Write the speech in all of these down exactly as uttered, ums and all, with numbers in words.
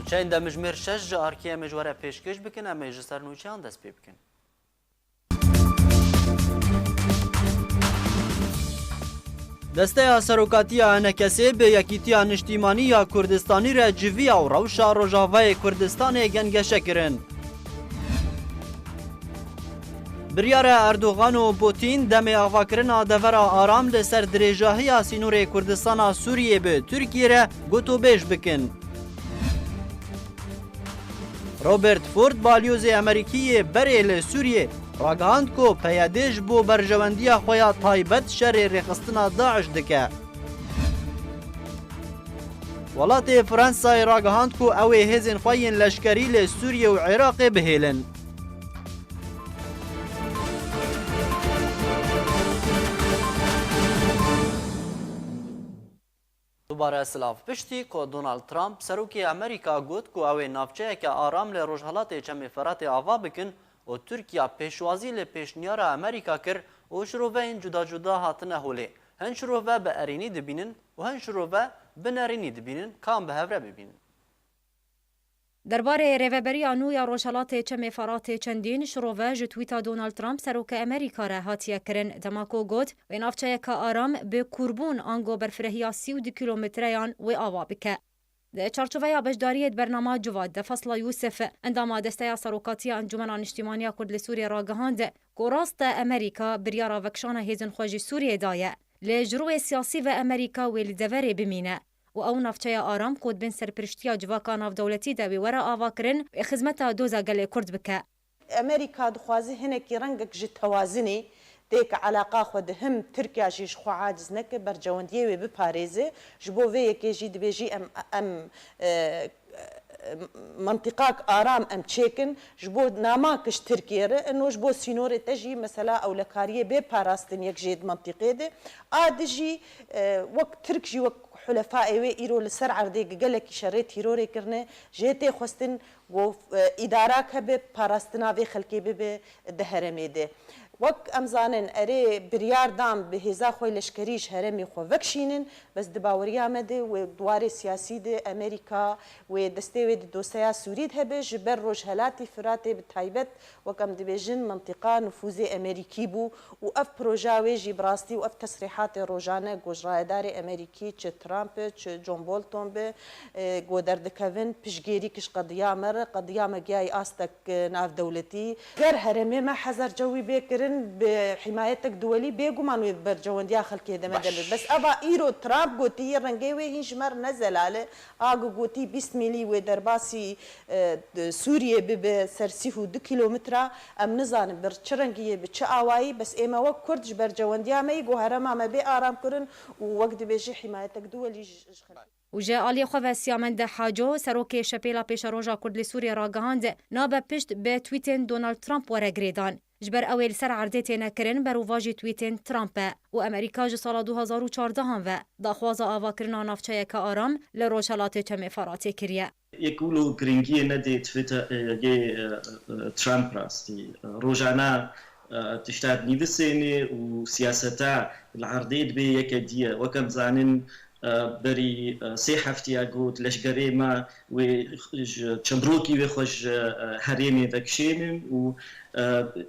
Çend demjimêr şeş ji arkê em ê ji we re pêşkêş bikin, em ê ji ser nûçeyan dest pê bikin. Desteya Serokatiya Enekesê bi Yekîtiya Niştîmanî ya Kurdistanî re civiya û rewşa Rojavayê Kurdistanê gengeşe kirin. Biryara Erdogan û Putin demê avakirina devera aram li ser dirêjahiya sînorê Kurdistana Sûriyê bi Tirkiyê re gotûbêj bikin. Robert Ford, balyozê Amerîkî yê berê li Sûriyê, ragihand ku P Y D ji bo berjewendiya xwe ya taybet şerê rêxistina DAIŞ dike. Welatê Fransayê ragihand ku ew ê hêzên xwe yên leşkerî li Sûriyê û Iraqê bihêlin. Dubare silav. Piştî ku Donald Trump, serokê Amerîka, got ku ew ê navçeyeke aram li rojhelatê Çemê Feratê ava bikin û Tirkiya pêşwazî li pêşniyara Amerîka kir û şiroveyên cuda cuda hatine holê. Hin şirove bi erênî dibînin û hin şirove bi nerênî dibînin. Ka em bi hev re bibînin. Derbarê rêveberiya nû ya Rojhelatê Çemê Feratê çendîn şirove ji twîta Donald Trump, serokê Amerîka re hatiye kirin, dema ku got, wê navçeyeke aram bi kûrbûn ango berfirehiya sî û du kîlometreyan wê ava bike. Di çarçoveya beşdariyê di bernama Civat de Fasla Yûsif, endama Desteya Serokatiya Encûmena Niştîmaniya Kurd li Sûriyê ragihand ku rast e Amerîka biryara vekişana hêzên xwe ji Sûriyê daye, lê ji rûyê siyasî ve Amerîka wê li deverê bimîne û ew navçeya aram ku di bin serpiriştiya civaka navdewletî de wê were avakirin, wê xizmeta doza gelê Kurd bike. Amerîka dixwaze hinekî rengek ji tewazinê têke, eleqa xwe di him Tirkiya jî ji xwe aciz neke, bercewendiyê wê biparêze. Ji bo vê yekê jî dibêjî em, em, e, mentiqak aram em çêkin, ji bo nama kiş Tirkiye re, ino ji bo sînorê te jî mesela ewlekariyê bê parastin yek jê di mentiqê de. A di jî, e, wek Tirk jî wek hulefaê wê îro li ser erdê gelekî şerê tîrorê kirine, jê tê xwestin ku, e, îdarak hebe, parastina vê xelkê bibe di herêmê de. Wek em zanin, erê biryar dan bi hêza xwe leşkerî ji herêmê xwe vekişînin, bes di baweriya me de wê di warê siyasî de Amerîka wê destê wê di doseya Sûrî de hebe, ji ber Rojhelatî Firatê bi taybet, wek em dibêjin, mentiqa nifûzê Amerîkî bû û ev proja wê jî bi rastî û ev tesrîhatê rojane ku ji rayedarê Amerîkî çi Trump be, çi John Bolton be, e, ku derdikevin, piştgêrî kiş qediya me re, qediya me giyayî astek, e, navdewletî. Ger herêmê me hezar cewî bê kirin, bi hîmayetek duwelî bêguman wê bercewendiya xelkê de me de be. Bes eva îro Trump gotî, rengê wê hîn ji me re ne zelal e. A ku gotî bîst mîlî wê derbasî, e, di Sûriyê bibe ser sîh û du kîlometra, em nizanin bi çi rengî yê, bi çi awayî, bes ê me wek Kurd ji bercewendiya me yî ku herêma me bê aram kirin û wek dibêjî hîmayetek duwelî ji, ji xelkê. Û ji aliyê xwe ve Siyamende Haco, serokê Şepêla Pêşeroja Kurd li Sûriyê ragihand, nabe pişt bi twîtên Donald Trump were girêdan. Ji ber ew ê li ser erdê têne kirin, berovajî twîtên Trump e û Amerîka ji sala du hazar û çardehan ve daxwaza avakirina navçeyeke aram li Rojhelatê Çemê Feratê kiriye. Yek wilo giringiyê nedê Twitter, e, yê, e, e, Trump rastî. E, rojane, e, tişta dinivîsênê û siyaseta li erdê dibê yeke dî ye. Wek em zanin, e, berî, e, sê heftiya got leşgerê me wê ji çemrokî wê xwe ji, e, herêmê vekişênin û, e,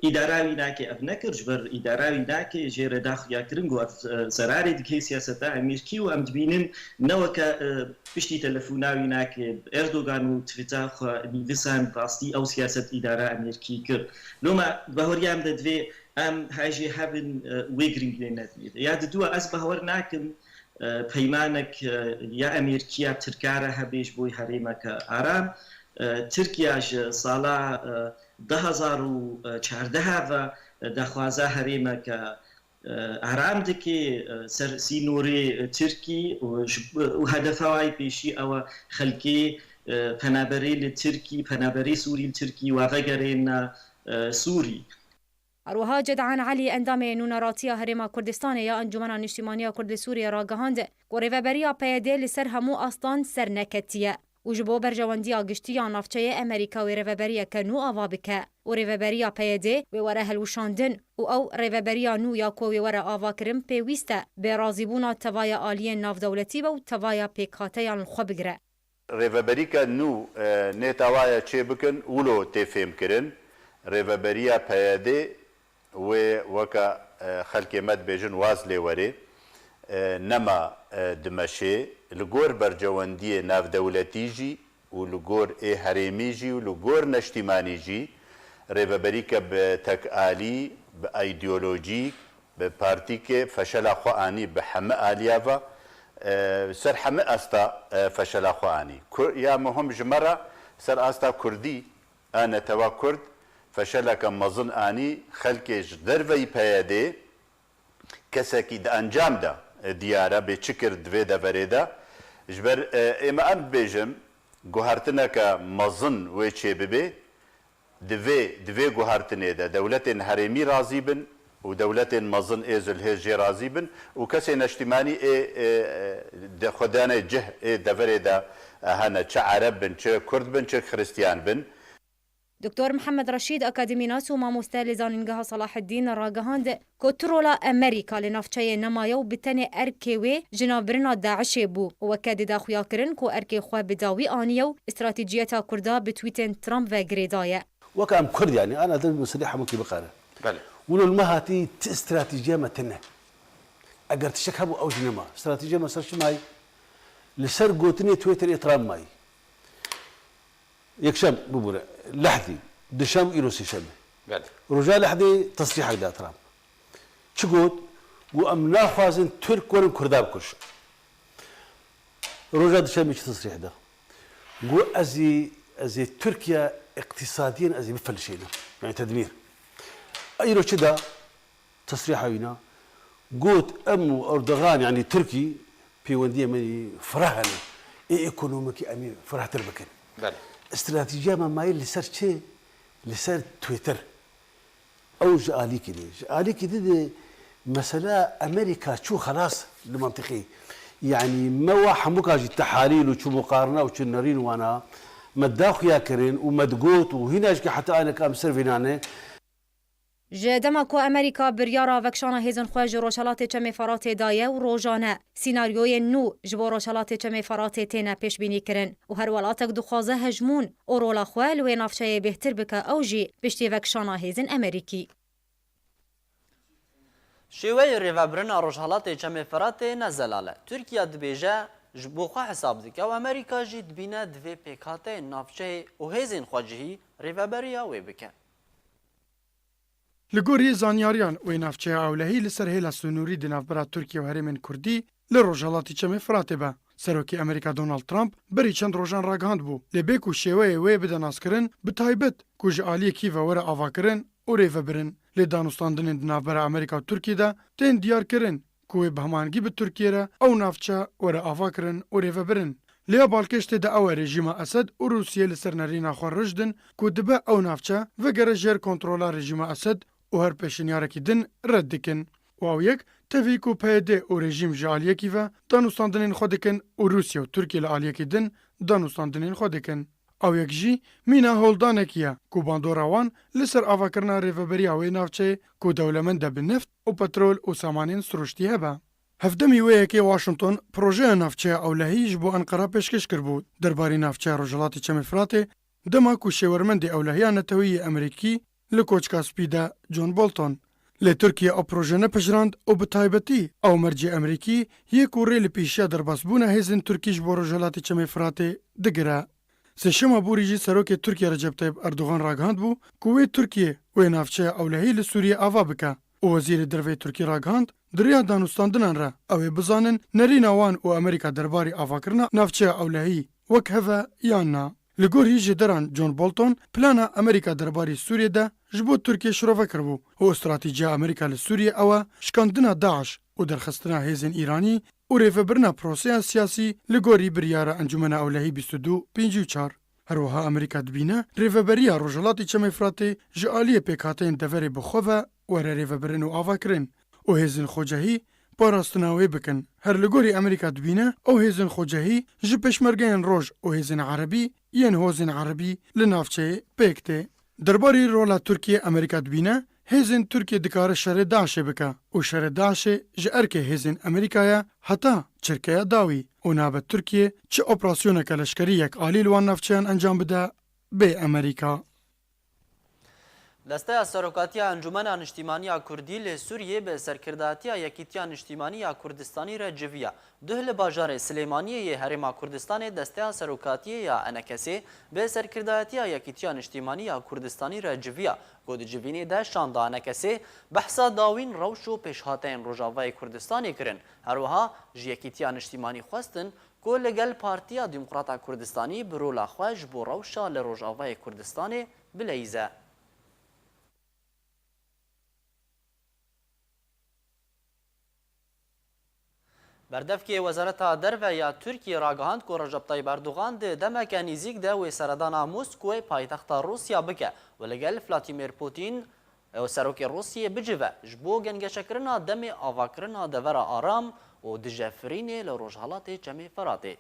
îdara wî nake ev nekir, ji ber îdara wî nake jê re daxuya kirin ku ev, e, zerarê dike siyaseta Amerîkî û em dibînin ne weke, e, piştî telefona wî nake Erdogan û tweeta xwe nivîsan rastî ew siyaset îdara Amerîkî kir. Loma bahoriya em de divê em hejê hebin, e, wê giringiyê nedinê. Ya diduwa ez bahwer nakim, e, peymanek, e, ya Amerîkiya Tirka re hebe ji bo herêmeke aram. E, Tirkiya ji sala, e, du hazar û çardeh ve, e, daxwaza herêmeke, e, aram dike, e, ser sînorê, e, Tirkî û ji, û hedefa wî pêşî ew e xelkê, e, penaberê li Tirkî, penaberê Sûrî li Tirkî, we vegerêne, e, Sûrî. Her wiha Cedan Elî, endamê Nûneratiya Herêma Kurdistanê ya Encûmena Niştîmaniya Kurd li Sûriyê ragihand ku rêveberiya P Y D li ser hemû astan ser neketiye û ji bo berjewendiya giştî ya navçeyê Amerîka wê rêveberiyeke nû ava bike û rêveberiya P Y D wê were hilwişandin û ew rêveberiya nû ya ku wê were avakirin pêwîst e bi razîbûna tevaya aliyên navdewletî be û tevaya pêkhateyan li xwe bigire. Rêveberîka nû, e, nêtawaye çêbikin, wilo tê fêmkirin. Rêveberiya P Y D wê weke, e, xelkê me dibêjin waz lê werê, e, nema, e, dimeşê. Li gor bercewendiyê navdewletî jî û li gor ê herêmî jî û li gor neştîmanî jî rêveberîke bi tekalî, bi îdeolojî, bi partîkê feşela xwe anî, bi heme aliya ve, e, ser heme asta, e, feşela xwe anî. Ku-, ya muhim ji me re ser asta kurdî, a netewa kurd feşeleke mezin anî, xelkê ji derveyî P Y D'ê, kesekî di encam de, e, diyar e, bê çi kir di vê deverê de. Ji ber, e, ê me em bibêjim, guhertineke mezin wê çêbibe, di vê, di vê guhertinê de dewletên herêmî razî bin û dewletên mezin ê zilhêz jê razî bin û kesê neştîmanî ê, ê, e, de xwe dane cih ê deverê de, e, hene, çi Ereb bin, çi Kurd bin, çi Xiristiyan bin. Doktor Mihemed Reşîd, akademînas û mamoste li Zanîngeha Selaheddîn ragihand ku tu rola Amerîka li navçeyê nemaye û bi tenê erkê wê ji navbirina DAIŞê bû û weke dide xuyakirin ku erkê xwe bi dawî aniye û stratejiyeta Kurda bi twîtên Trump ve girêdaye. Weke em Kurd, yanî, ana di meselê hemûkî biqere. Belê. Wilo li me hatî ti stratejiya me tune. Eger tiştek hebû, ew jî nema. Stratejiya me ser çi mayî? Li ser gotinê Twitter ê Trump mayî. Yekşem bibûre, lehdî, duşem, îro sêşemê. Belê. Roja lehdê tesrîhek da Trump. Çi got? Got, "Em naxwazin Tirk werin Kurda bikujin." Roja duşemê çi tesrîh da? Got, "Ez ê, ez ê Tirkiye îqtîsadiyen ez ê bifilişênim." Yani tedmîr. Îro çi da? Tesrîha wîna. Got, "Em û Erdogan, yani Tirkî, pêwendiyê me yî fireh hene. Ê ekonomikî em ê firehtir bikin." Belê. Stratejiya me mayî li ser çi? Li ser Twitter. Ew ji alîkî dî. Ji alîkî dî de mesela Amerîka çû xelas li mentiqî. Yanî me wa hemûka jî tehalîl û çi muqarine û çi nerîn wana me da xuya kirin û me digot û hîna jî heta aneka em ser vînane. Ji dema ku Amerîka biryara vekişana hêzên xwe ji Rojhelatê Çemê Feratê daye û rojane sînaryoyên nû ji bo Rojhelatê Çemê Feratê têne pêşbînîkirin û her welatek dixwaze hejmûn û rola xwe li wê navçeyê bêhtir bike, ew jî piştî vekişana hêzên Amerîkî. Şêweyê rêvebirina Rojhelatê Çemê Feratê ne zelal e. Tirkiye dibêje ji bo xwe hesab dike û Amerîka jî dibîne divê pêkhateyên navçeyê û hêzên xwecihî rêveberiya wê bike. Li gorî zanyariyan, wê navçeya ewlehî li ser hêla sinûrî di navbera Tirkiye û herêmên Kurdî li Rojhelatî Çemê Firatê be. Serokê Amerîka Donald Trump berî çend rojan ragihandbû, lê bê ku şêweyê wê bide naskirin, bi taybet ku ji aliyekî ve were avakirin û rêvebirin. Lê danûstandinên di navbera Amerîka û Tirkiyê de tên diyarkirin ku wê bi hemahengî bi Tirkiyê re ew navçe were avakirin û rêvebirin. Lê ya balkêş tê de ew e, rejîma Esed û Rûsiyê li ser nerîna xwe rijdin ku dibe ew navçe vegere jêr kontrola rejîma Esed û her pêşniyarek din red dikin. Û ew yek tevî ku P Y D û rejîm ji aliyekî ve danûstandinên xwe dikin û Rûsya û Tirkiye li aliyekî din danûstandinên xwe dikin. Ew yek jî mîna holdanekî ye ku bandora wan li ser avakirina rêveberiya wê navçeyê ku dewlemend e bi neft û petrol û samanên siruştî hebe. Hevdemî wê yekê Washington projeya navçeya ewlehî ji bo Enqera pêşkêş kiribû. Derbarî navçeya Rojhilatê Çemê Firatê, dema ku şêwermendê ewlehiya neteweyî yê Amerîkî li Koçka Spî de John Bolton. Lê Tirkiye ew proje nepejirand û bi taybetî ew mercê Amerîkî yê ku rê li pêşiya derbasbûna hêzên Tirkî ji bo Rojhilatê Çemê Firatê digire. Sêşema borî jî serokê Tirkiye Recep Tayyip Erdogan ragihandbû ku wê Tirkiye wê navçeya ewlehî li Sûriyê ava bike û wezîrê derveyê Tirkî ragihand, di riya danûstandinan re ew ê bizanin nerîna wan û Amerîka derbarî avakirina navçeya ewlehî wek hev e yan na. Li gor hîjêderan John Bolton, plana Amerîka derbarî Sûriyê de ji bo Tirkiyê şirove kiribû û stratejiya Amerîka li Sûriyê ew e şikandina DAIŞ û derxistina hêzên Îranî û rêvebirina proseya siyasî li gorî biryara Encûmena Ewlehî bîst û du pêncî û çar. Her wiha Amerîka dibîne rêveberiya Rojhilatê Çemê Firatê ji aliyê pêkhateyên deverê bi xwe ve were rêvebirin û avakirin û hêzên xwecehî parastina wê bikin. Her li gorî Amerîka dibîne ew hêzên xwecehî ji pêşmergeyên roj û hêzên erebî yên hozên erebî li navçeyê pêk tê. Derbarî rola Tirkiyê Amerîka dibîne hêzên Tirkiyê dikare şerê DAIŞê bike û şerê DAIŞê ji erkê hêzên Amerîkayê heta çirkeya dawî û nabe Tirkiye çi operasyoneke leşkerî yekalî li wan navçeyan encam bide bê Amerîka. Desteya Serokatiya Encûmena Niştîmanî ya Kurdî li Sûriyê bi serkirdatiya Yekîtiya Niştîmanî ya Kurdistanî re civiya. Duh li bajarê Silêmaniyê yê Herêma Kurdistanê Desteya Serokatiyê ya ENKSê bi serkirdatiya Yekîtiya Niştîmanî ya Kurdistanî re civiya, ku di civînê de şanda ENKSê behsa dawîn rewş û pêşhateyên Rojavayê Kurdistanê kirin. Her wiha ji Yekîtiya Niştîmanî xwestin ku li gel Partiya Demokrata Kurdistanî bi rola xwe ji bo rewşa li Rojavayê Kurdistanê bileyîze. Berdevkê Wezareta Derve ya Tirkiyê ragihand ku Recep Tayyip Erdogan di demeke nîzîk de wê seredana Moskowê, paytexta Rûsya, bike û li gel Vladimir Putin û serokê Rûsiyê bicive ji bo gengeşekirina demê avakirina devera aram û dijefirînê li rojhelatê Çemê Feratê.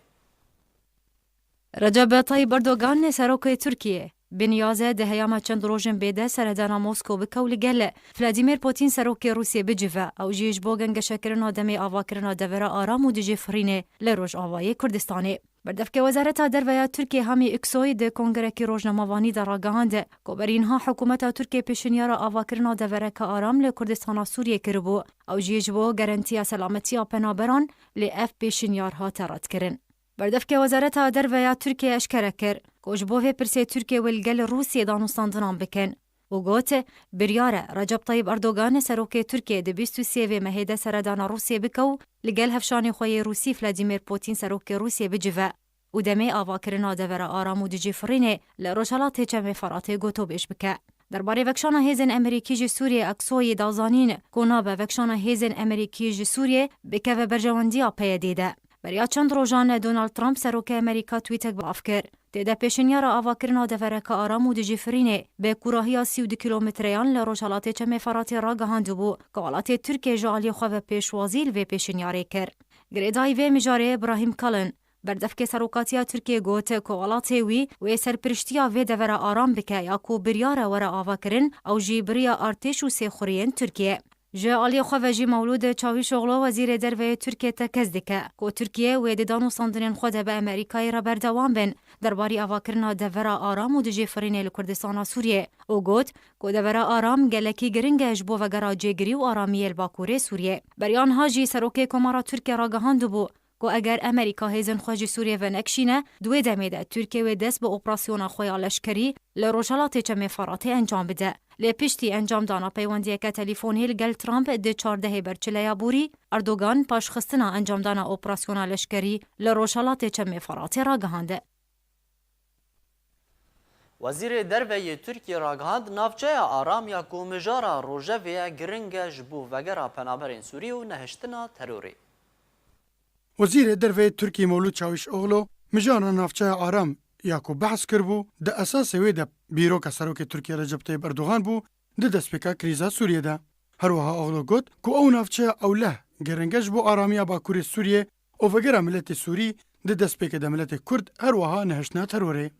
Recep Tayyip Erdogan, serokê Tirkiyê, bi niyaz e di heyama çend rojên bê de seredana Moskow bike û li gel Vladimir Putin, serokê Rûsiyê, bicive. Ew jî ji bo gengeşekirina demê avakirina devera aram û dijî firînê li Rojavayê Kurdistanê. Berdevkê Wezareta Derve ya Tirkiyê Hamî Iksoy di kongerekî rojnamevanî de ragihand ku berî niha hikûmeta Tirkiyê pêşinyara avakirina devereke aram li Kurdistana Sûriyê kiribû. Ew jî ji bo garantiya selametiya penaberan, lê ev pêşinyar hate redkirin. Berdevkê Wezareta Derve ya Tirkiyê eşkere kir ku ji bo vê pirsê Tirkiye wê li gel Rûsiyê danûstandinan bikin û got, biryar e Recep Tayyip Erdogan, serokê Tirkiyê, di bîst û sê vê mehê de seredana Rûsiyê bike û li gel hevşanê xwe yê Rûsî Vladimir Putin, serokê Rûsiyê, bicive û demê avakirina devera aram û dijî firînê li rojhelatê Çemê Feratê gotobêj bike. Derbarê vekşana hêzên Amerîkî ji Sûriyê, Eksoyî da zanîn ku nabe vekşana hêzên Amerîkî ji Sûriyê bikeve berjewendiya P Y D'ê de. Beriya çend rojan Donald Trump, serokê Amerîka, twîtek belav kir. Tê de pêşinyara avakirina devereke aram û dijî firînê bi kûrahiya sî û du kîlometreyan li rojhelatê Çemê Feratê ragihandibû ku welatê Tirkiyê ji aliyê xwe ve pêşwazî li vê pêşinyarê kir. Girêdayî vê mijarê Ibrahim Kalin, berdevkê serokatiya Tirkiyê, got ku welatê wî wê serpiriştiya vê devera aram bike ya ku biryar e were avakirin, ew jî bi riya artêş û sêxuriyên Tirkiyê. Ji aliyê xwe ve jî Mewlûd Çavîşoxlu, wezîrê derve yê Tirkiyê, tekez dike ku Tirkiye wê di danûstandinên xwe de bi Amerîkayê re berdewam bin derbarî avakirina devera aram û dijî firînê li Kurdistana Sûriyê û got ku devera aram gelekî giring e ji bo vegera cêgirî û aramiyê li Bakurê Sûriyê. Beriya niha jî serokê Komara Tirkiyê ragihandibû ku eger Amerîka hêzên xwe ji Sûriyê venekişîne, di wê demê de Tirkiye wê dest bi operasyona xwe ya leşkerî li rojhelatê Çemê Feratê encam bide. Lê piştî encamdana peywendiyeke telîfonî li gel Trump di çardehê Berçileya borî, Erdogan paşxistina encamdana operasyona leşkerî li rojhelatê Çemê Feratê ragihande. Wezîrê Derve yê Tirkiyê ragihand, navçeya aram ya ku mijara rojevê ye, giring e ji bo vegera penaberên Sûrî û nehiştina terorê. Wezîrê Derve yê Tirkiyê Mewlûd Çawîşoxlu mijara navçeya aram ya ku behs kiribû, di esasê wê de bîroka serokê Tirkiyê Recep Tayyip Erdogan bû, di destpêka krîza Sûriyê de. Her wiha Oxlo got ku ew navçeya ewleh giring e ji bo aramiya Bakurê Sûriyê û vegera miletê Sûrî, di destpêkê de miletê Kurd, her wiha nehiştina terorê.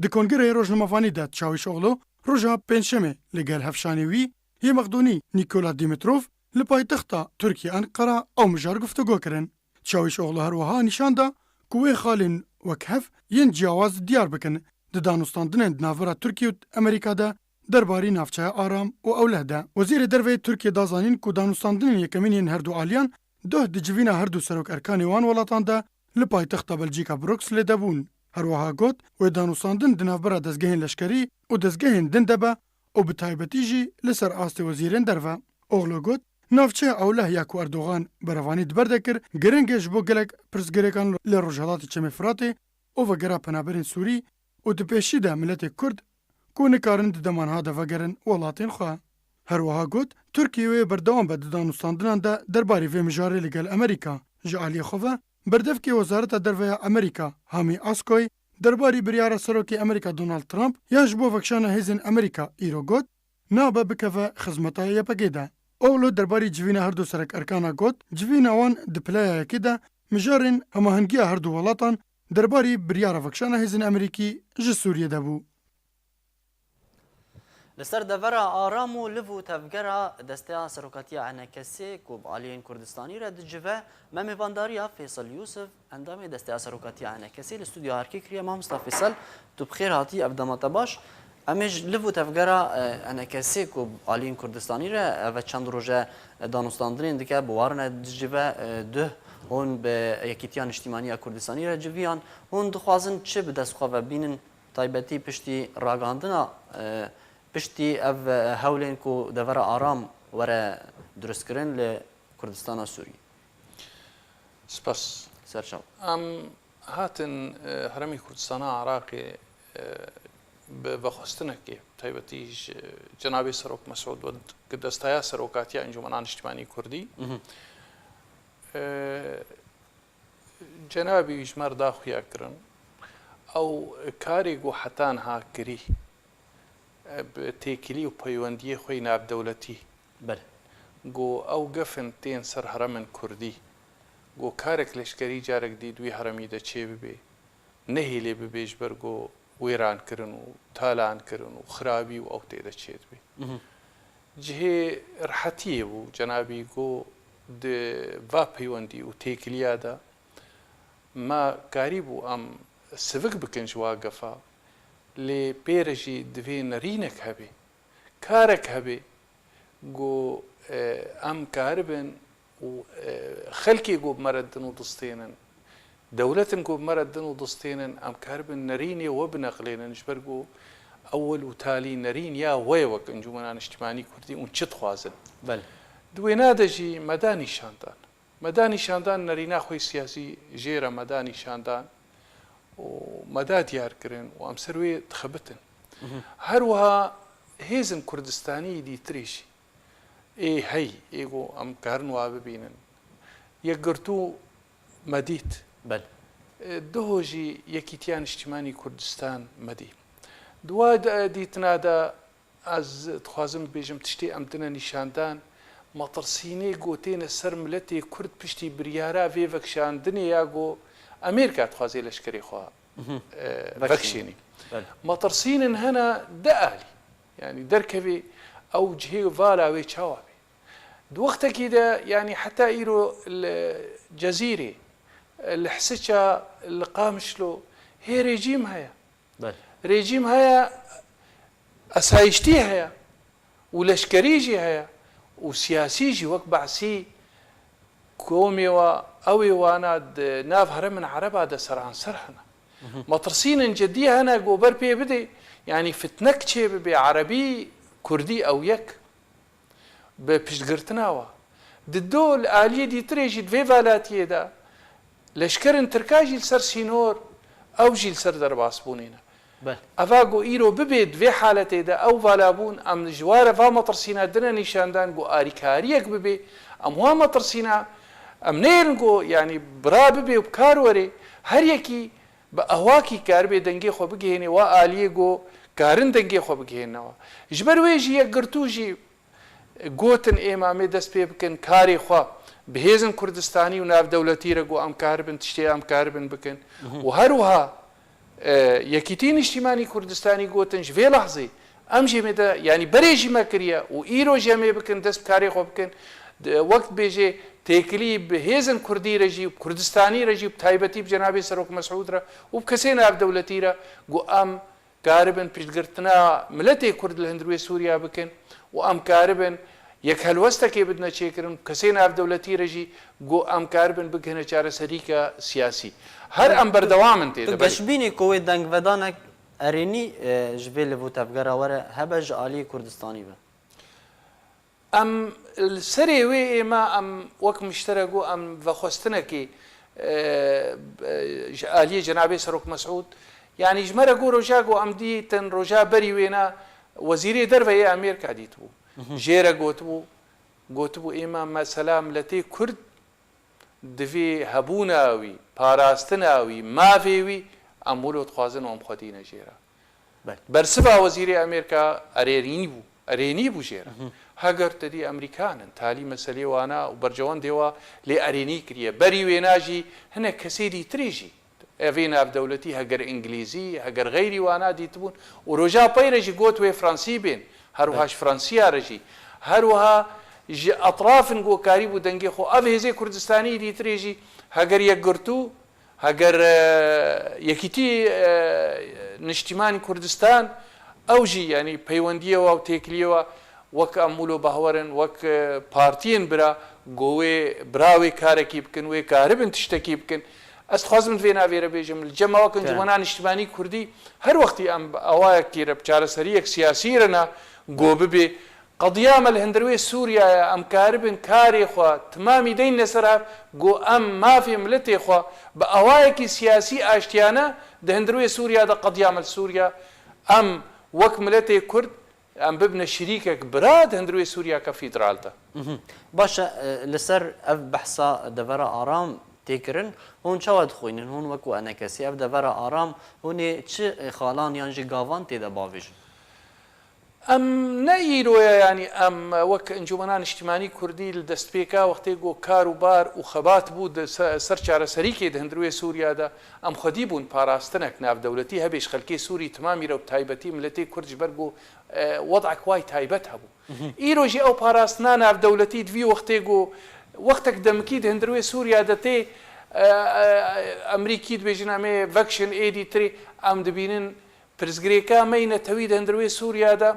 Di kongreyê rojnamevanî de Çawîşoxlu roja Pêncşemê li gel hevşanê wî yê Mexdûnî Nîkola Dîmitrov li paytexta Tirkiyê Enqera ew mijar guftûgo kirin. Çawîşoxlu her wiha nîşan da ku wê xalên wek hev yên ciyawaz diyar bikin di danûstandinên di navbera Tirkiye û Amerîka de derbarî navçeya aram û ewleh de. Wezîrê Derve yê Tirkiye da zanîn ku danûstandinên yekemîn yên her du aliyan duh di civîna her du serok erkanê wan welatan de li paytexta Belcîka Brukselê de bûn. Her wiha got, wê danûstandin di navbera dezgehên leşkerî û dezgehên din de be û bi taybetî jî li ser astê wezîrên derve. Oxlo got, navçeya ewleh ya ku Erdogan berevanî di ber de kir, giring e ji bo gelek pirsgirêkan li Rojhelatê Çemê Firatê û vegera penaberên Sûrî û di pêşî de miletê Kurd ku nikarin di dema niha de vegerin welatên xwe. Her wiha got, Tirkiye wê berdewam be di danûstandinan de derbarê vê mijarê li gel Amerîka. Ji aliyê xwe ve, berdevkê Wezareta Derve ya Amerîka, Hamî Askoy, derbarî biryara Serokê Amerîka Donald Trump ya ji bo vekşana hêzên Amerîka îro got, nabe bikeve xizmeta Y P G de. Oxlo derbarî civîna her du serek erkana got, civîna wan di pileya yekê de mijarên hemahengiya her du welatan derbarî biryara vekşana hêzên Amerîkî ji Sûriyê de bû. Li ser devera Aram û Liv û Tevgera Desteya Serokatiya E N K S'ê ku bi aliyên Kurdistanî re dicive, me mêvandariya Fêsal Yûsif, endamê Desteya Serokatiya E N K S'ê li stûdyoya Erkê kiriye. Mamosta Fêsal, tu bi xêr hatî, ev dema te baş. Em ê ji Liv û Tevgera, e, E N K S'ê ku bi aliyên Kurdistanî re ev çend roje, e, danûstandinên dike, bi warine dicive, e, duh hûn bi Yekîtiya Niştîmanî ya Kurdistanî re civiyan. Hûn dixwazin çi bi dest xwe ve bînin? Taybetî piştî ragihandina, e, piştî ev, e, hewlên ku devera Aram were durustkirin li Kurdistana Sûriyê. Spas. Serçav. Em hatin, e, Herêmê Kurdistana Iraqê, e, bi vexwestinekê, taybetî ji Cenabê Serok Mesûd we, ki destaya serokatiya Encûmena Niştimanî Kurdî, Mhm. e, Cenabî wî ji me re da xuya kirin. Ew karê ku heta niha kirî, e, bi têkilî û peywendiyê xwe yê navdewletî. Belê. Ku ew gefin tên ser herêmên Kurdî. Ku karek leşkerî carek dî di wî herêmî de çêbibe. Nehêlê bibe ji ber ku wêrankirin û talankirin û xirabî û ew tê de çêdibe. Mhm. Cihê rehetiyê bû, cenabî got, di va peywendî û têkiliya de me karîbû em sivik bikin ji wa gefa, lê pê re jî divê nerînek hebe, karek hebe, ku, e, em karibin û, e, xelkê ku bi me re din û distênin, dewletin ku bi me re din û distênin, em karibin nerînê we bineqlênin, ji ber ku ewil û talî nerîn ya we ye wek Encûmena Niştimanî Kurdî û çi dixwazin. Belê. Di wêna de jî me da nîşandan. Me da nîşandan nerîna xwe siyasî jê re me da nîşandan û me da diyar kirin û em ser wê dixebitin. Mhm. Her wiha hêzin Kurdistanî dîtirê jî ê hey, ê ku em karin wa bibînin. Yekgirtû me dît. Belê. E, duho jî Yekîtiya Niştimanî Kurdistan me dî. Di wa de, dîtina de ez dixwazim bibêjim, tiştê em dine nîşandan, metirsînê ku têne ser miletê Kurd piştî biryara vê vekişandinê ya ku Amerîka dixwaze leşkerê xwe, Mhm. e, Vekişînî. Vekişînî. Belê. Metirsînin hene di alî. Yanî derkevê ew cihê vala wê çawa bê. Di wextekî de, yanî heta îro li Cezîrê, li Hisiça, li Qamişlo hê rejîm heye. Belê. Rejîm heye, esayiştî heye û leşkerî jî heye û siyasî jî wek Be'sî komê wa, ew ê wana di nav herêmên Ereba de seranser hene. Mhm. Metirsînên cidî hene ku ber pê bidê, yanî fitnek çê bibe, Erebî, Kurdî ew yek. Bi piştgirtina wa. Di do li aliyê dîtirê jî di vê velatiyê de leşkerên Tirka jî li ser sînor, ew jî li ser derbasbûnê ne. Belê. Eva ku îro bibe di vê haletê de ew valabûn, em ji wa re va metirsîna dine nîşandan ku arîkariyek bibe, em wa metirsîna, em neyêrin ku, yanî bira bibe û bi kar were, her yekî bi ehwakî karibe dengê xwe bigihêne wa aliyê ku karin dengê xwe bigihêne wa. Ji ber wê jî Yekgirtû jî gotin, ê mamê dest pê bikin, karê xwe bi hêzên Kurdistanî û navdewletî re ku em karibin, tiştê em karibin bikin. Mhm. Û her wiha, e, Yekîtî Niştîmanî Kurdistanî gotin, ji vê lehzê em jê me de, yanî berê jî me kiriye û îro jî em ê bikin, dest bi karê xwe bikin. De, wek dibêje, têkilî bi hêzên Kurdî re jî, bi Kurdistanî re jî, bi taybetî bi cenabê Serok Mesûd re û bi kesê navdewletî re ku em karibin piştgirtina miletê Kurd li hundirê Sûriya bikin û em karibin yek helwestekê bidine çêkirin, kesê navdewletî re jî ku em karibin bigihine çareserîka siyasî. Her em berdewam in tê de, Tu belê. Geşbînî ku wê dengvedanek erênî, e, ji vê liv û tevgera were hebe ji aliyê Kurdistanî be? Em li serê wê êma em wek mişterek û em vexwestinekê, e, e, ji aliyê Cenabê Serok Mesûd, yanî ji me re got roja ku em dîtin, roja berî wêna Wezîrê Derve yê Amerîka dîtibû. Mhm. Jê re gotibû, gotibû êma mesela miletê Kurd divê hebûna wî, parastina wî, mavê wî, em wilo dixwazin û em xwedîne jê re. Belê. Bersiva Wezîrê Amerîka erênî bû, erênî bû jê re. Mhm. Heger te dî Amerîkan in, talî meselê wana û bercewendê wa lê erênî kiriye. Berî wêna jî hinek kesê dîtirê jî, evê navdewletî, heger Îngilîzî, heger xeyrî wana dîtibûn û roja pey re jî got wê Fransî bên, Her wiha ji Fransiya re jî, her wiha ji etrafên ku karîbû dengê xwe, ev hêzê Kurdistanî dîtirê jî, heger yekgirtû, heger, e, yekîtî, e, niştîmanî Kurdistan, ew jî, yanî peywendiyê we û têkiliyê we wek em wilo bahwer in, wek, e, partiyên bira, ku wê bira wê karekî bikin, wê karibin tiştekî bikin. Ez dixwazim di vê navê re bêjim, li cem me wek encûmena niştimanî kurdî her wextî em bi awayekî re, bi çareseriyek siyasî re ne, go bibê. Qediya me li hundir wê Sûriya ye, em karibin karê xwe timamî deyne ser hev, go em mafê miletê xwe bi awayekî siyasî aştiyane di hundir wê Sûriya de qediya me li Sûriya, em wek miletê Kurd, em bibine şirîkek bira di hundir wê Sûriyeke federal de. Mhm. Baş e, e, li ser ev behsa devera aram tê kirin, hûn çawa dixwînin? Hûn wekû enekesî ev devera aram, hûn ê çi, e, xalan yan jî gavan tê de bavêjin? Em ne îro ye, yanî em wek Encûmena Niştimanî Kurdî li destpêka wextê ku kar û bar û xebat bû di se-, ser çareserîkê di hundir wê Sûriya de, em xwedî bûn parastinek navdewletî hebe ji xelkê Sûrî timamî re û bi taybetî miletê Kurd ji ber ku, e, wed'ek way taybet hebû. Mhm. Îro jî ew parastina navdewletî di vî wextê ku wextek demikî di hundir wê Sûriya de tê, e, e, Emerîkî dibêjin em ê vekişin êdî tirê, em dibînin pirsgirêka me yî netewî di hundir wê Sûriya de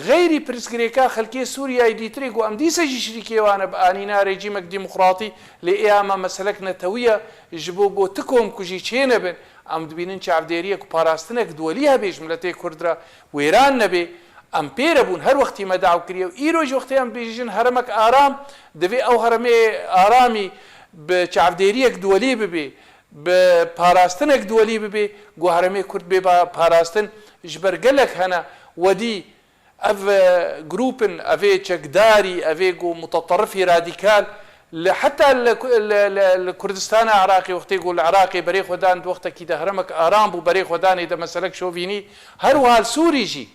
Xeyrî pirsgirêka xelkê Sûriyeyê dîtirê ku em dîse jî şirîkê wan e bi anîna rejîmek demokratî, lê ê ama meselek netewî ye, ji bo ku ti komkujî çênebin, em dibînin çavdêriyek û parastinek duwelî hebe ji miletê Kurd re wêran nebe, em pê re bûn, her wextî me daw kiriye û îro jî wextê em dibêjin heremek aram, divê ew heremê aramî bi çavdêriyek duwelî bibe. Bi parastinek duwelî bibe, ku herêmê Kurd bê ba-, parastin, ji ber gelek hene wedî ev, e, grûp in, ev ê çekdarî, ev ê ku muteterifî radîkal, li heta li ku-, li, li, li Kurdistana Iraqê, wextê ku li Iraqê berê xwe dan di wextekî de herêmek aram bû, berê xwe danê de meselek şovînî, her wiha li Sûrî jî,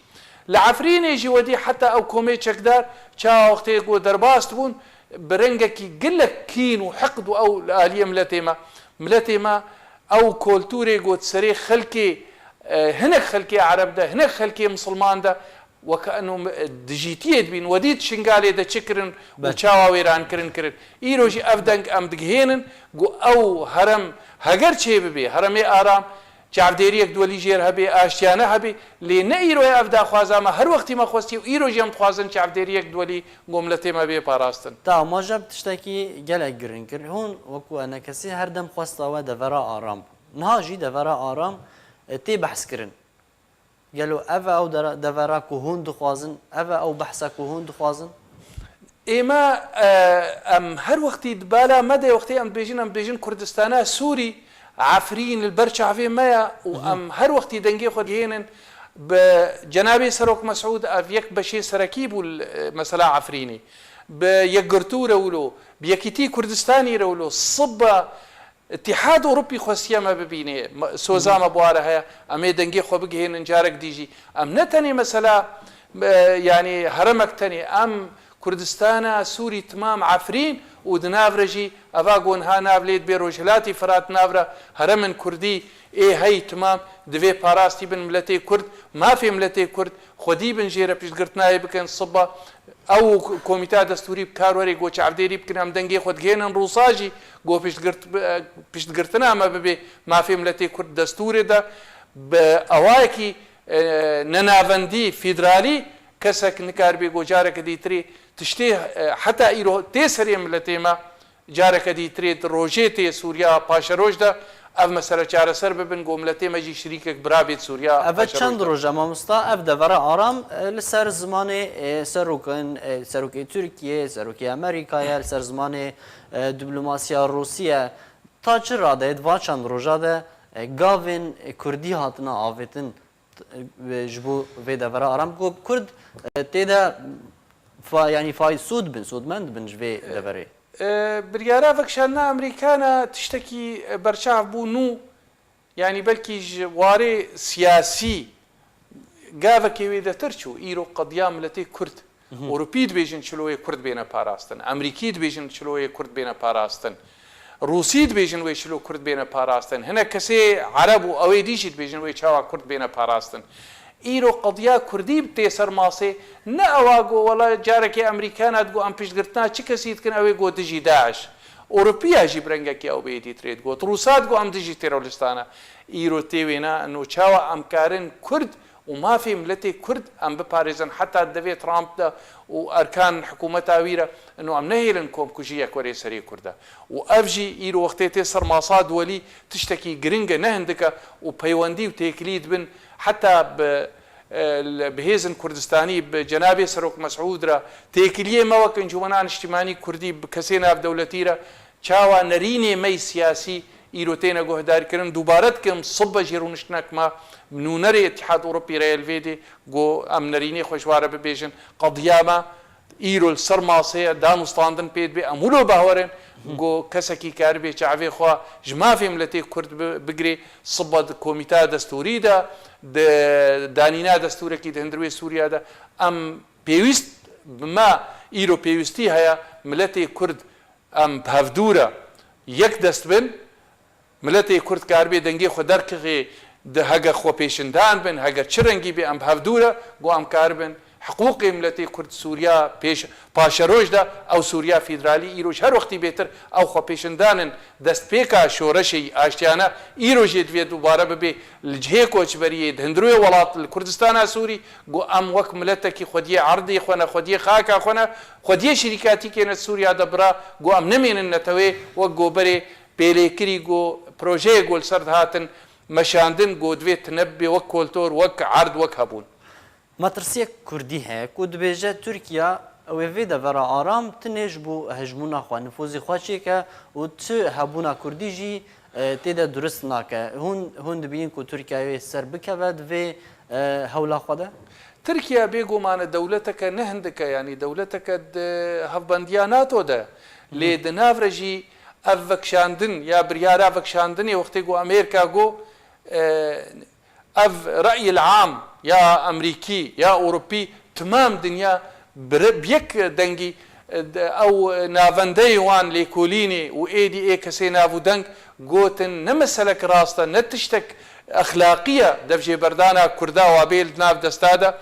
li Efrînê jî wedî heta ew komê çekdar, çawa wextê ku derbas dibûn, bi rengekî gelek kîn û heqd û ew li aliyê miletê me, Miletê me ew koltûrê got serê xelkê, e, hinek xelkê Ereb de, hinek xelkê Misilman de, weke eno, e, dijîtiyê dibîn, wedî di Şingalê de çi kirin û çawa wêrankirin kirin. Îro jî ev deng em digihênin, ku ew herem heger çê bibê, heremê aram, çavdêriyek duwelî jêr hebê, aştiyane hebê, lê ne îro ye ev daxwaza me, her wextî me xwestiye û îro jî em dixwazin çavdêriyek duwelî ku miletê me bê parastin. Taw, ma jeb tiştekî gelek giring kir. Hûn wekû enekesî her dem xwesta we devera aram bû. Niha jî devera aram, e, tê behs kirin. Gelo ev e ew dera-, devera ku hûn dixwazin? Ev e ew behsa ku hûn dixwazin? Ême, e, em her wextî di bala me de wextê em dibêjin, em dibêjin Kurdistana Sûrî, Efrîn li ber çavê me ye û em her wextî dengê xwe dihênin bi cenabê Serok Mesûd, ev yek beşê serekî bû li, e, mesela Efrînê. Bi Yekgirtû re wilo, bi Yekîtî Kurdistanî re wilo, sibe Îtîhad Ewropî xwestiye me bibînê, me, soza me bi wa re heye, em ê dengê xwe bigihênin carek dî jî. Em ne tenê mesela, e, yanî heremek tenê, em Kurdistana Sûrî timam Efrîn û di nav re jî eva ku niha nav lê dibê Rojhilatî Firat nav re heremên Kurdî ê hey timam divê parastî bin miletê Kurd, mafê miletê Kurd, xwedî bin jê re piştgirtinayê bikin siba ew komîteya destûrî bi kar werê ku çavdêrî bikin em dengê xwe digihênin Rûsa jî ku piştgirt-, piştgirtina me bibe mafê miletê Kurd destûrê de bi awayekî e, nenavendî, federalî, kesek nikaribe ku careke dîtirî tiştê, e, heta îro tê serê miletê me, careke dîtirê di rojê tê Sûriya paşeroj de ev mesele çareser bibin, ku miletê me jî şirîkek bira bêt Sûriya. Ev e çend roj e, mamosta, ev devera aram, e, li ser zimanê, e, serokên, e, serokê Tirkiyê, serokê Amerîkayê, li ser zimanê, e, diplomasiya Rûsî ye. Ta çi radeyê di va çend roja de, e, gavên, e, Kurdî hatine avêtin? T-, e, ji bo vê devera aram ku Kurd, e, tê de fa-, yanî fayî sûd bin, sûdmend bin ji vê deverê. E, biryara vekişandina Amerîkana tiştekî, e, berçav bû nû, yanî belkî ji warê siyasî gavekê wê detir çû. Îro qediya miletê Kurd. Mhm. Ewropî dibêjin çilo yê Kurd bêne parastin. Emerîkî dibêjin çilo yê Kurd bêne parastin. Rûsî dibêjin wê çilo Kurd bêne parastin. Hinek kesê Ereb û ewê dî jî dibêjin wê çawa Kurd bêne parastin. Îro qediya Kurdî tê ser masê, ne ewa go wela carekê Amerîkana digo em piştgirtina çi kesî dikin, ew ê go dijî DAIŞ. Ewropiya jî bi rengekî ew bê dîtirê digot. Rûsa digo em dijî terorîstan e. Îro tê wêna, ino çawa em karin Kurd û mafê miletê Kurd em biparêzin heta di devê Trump de û erkan hikûmeta wî re, ino em nehêlin komkujiyek were serê Kurd de. Û ev jî îro wextê tê ser masa duwelî tiştekî giring e, ne hindik e û peywendî û têkilî dibin heta bi, e, li, bi hêzin Kurdistanî, bi cenabê Serok Mesûd re, têkiliyê me wek Encûmena Niştimanî Kurdî bi kesê navdewletî re, çawa nerînê me yî siyasî îro têne guhdarkirin. Dubare dikim, sibe jî rûniştinek me bi nûnerê Îtîhad Ewropî re ye li vê dê, got em nerînê xwe ji wa re bibêjin. Qediya me îro li ser masê ye, danûstandin pê dibe. Em wilo bawer in, got kesekî karibe çavê xwe ji mafê miletê Kurd bi-, bigire. Sibe di komîteya destûrî de, di danîna destûrekî di hundirê Sûriya de, em pêwîst, bi me îro pêwîstî heye, miletê Kurd em bi hevdû re yek dest bin, miletê Kurd karibe dengê xwe derkixê, di heger xwepêşindan bin, heger çi rengî bê, em bi hevdû re, got em karibin hiqûqê miletê Kurd Sûriya pêş, paşeroş de, ew Sûriya federalî îro ji her wextî bêtir ew xwepêşindan in, destpêka şoreşê aştiyane îro jê divê dubare bibe. Li cihê koçberiyê di hundirê welat li Kurdistana Sûrî, got em wek miletekî xwediyê erdê xwe ne, xwediyê xaka xwe ne, xwediyê şirîkatîkê ne Sûriya de bira, got em nemênin netewê wek goberê pêlêkirî, got projeyê got li ser dihatin meşandin, got divê tune bibe wek koltor, wek erd, wek hebûn. Metirsiyek Kurdî heye ku dibêje Tirkiye ew ê vê devera aram tinê ji bo hejmûna xwe, nifûzê xwe çêke û tu hebûna Kurdî jî, e, tê de durist nake. Hûn, hûn dibînin ku Tirkiye wê ser bikeve di vê, e, hewla xwe de? Tirkiye bêguman e dewleteke ne hindik e, yanî dewleteke di hevbendiya nato de. Lê di nav re jî ev vekişandin ya biryara vekişandinê wextê ku Amerîka got, e, ev reyil am ya Amerîkî, ya Ewropî, temam dinya bi re-, bi yek dengî, e, de, ew navendeyê wan lêkolînê û êdî ê kesê nav û deng gotin, ne meselek rast e, ne tiştek exlaqî ye, devjêberdana Kurda wa bê li nav desta de.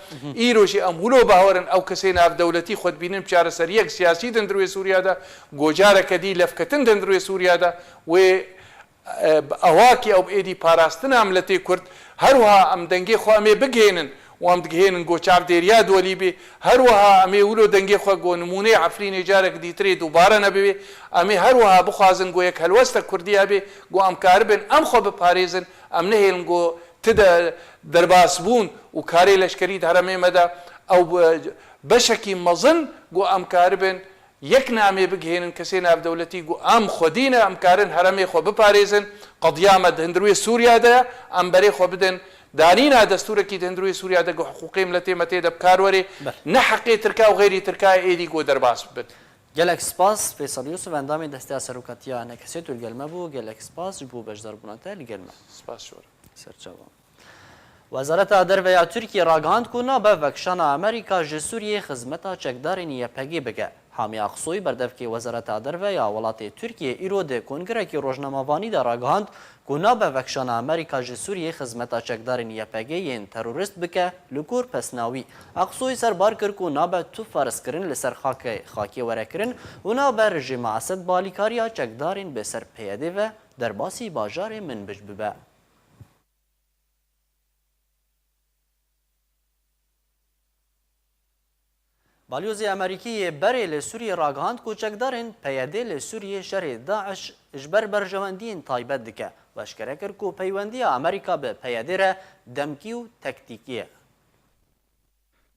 Îro jî em wilo bawer in ew kesê navdewletî xwe dibînin bi çareseriyek siyasî di hundirê Sûriya de, gocareke dî levketin di hundirê Sûriya de, wê e, bi awakî ew bi êdî parastina miletê Kurd, her wiha em dengê xwe em ê bigihênin û em digihênin ku çavdêriya duwelî bê, her wiha em ê wilo dengê xwe ku nimûneyê Efrînê carek dîtirê dubare nebibê, em ê her wiha bixwazin ku yek helwestek Kurdiya bê, ku em karibin em xwe biparêzin, em nehêlin ku ti de derbasbûn û karê leşkerî di herêmê me de ew be-, beşekî mezin ku em karibin yek namê bigihênin kesê navdewletî ku em xwedî ne, em karin herêmê xwe biparêzin. Qediya me di hundirê Sûriya de ye, em berê xwe bidin danîna destûrekî di hundirê Sûriya de ku hiqûqê miletê me tê de bi kar werê, Belê. ne heqê Tirka û xeyrî Tirka êdî ku derbas bibin. Gelek spas, Feysel Yusuf, endamê Desteya Serokatiya N K S, tu li gel me bû. Gelek spas ji bo beşdarbûna te li gel me. Spas ji we re. Serçava. Wezareta Derve ya Tirkiyê ragihand ku nabe vekişana Amerîka ji Sûriyê xizmeta çekdarên Y P G bike. Hamî Aksoy, berdevkê Wezareta Derve ya welatê Tirkiyê, îro di kongrekî rojnamevanî de ragihand ku nabe vekişana Amerîka ji Sûriyê xizmeta çekdarên Y P G yên terorîst bike. Li gor pesna wî, Aksoy ser bar kir ku nabe tu ferzkirin li ser xakê, xakê were kirin û nabe rejîma Esed bi alîkariya çekdarên bi ser P Y D ve derbasî bajarê Minbij bibe. Balyozê Amerîkî yê berê li Sûriyê ragihand ku çekdarên P Y D li Sûriyê şerê DAIŞ ji ber berjewendiyên taybet dike û eşkere kir ku peywendiya Amerîka bi P Y D re demkî û tektîkî ye.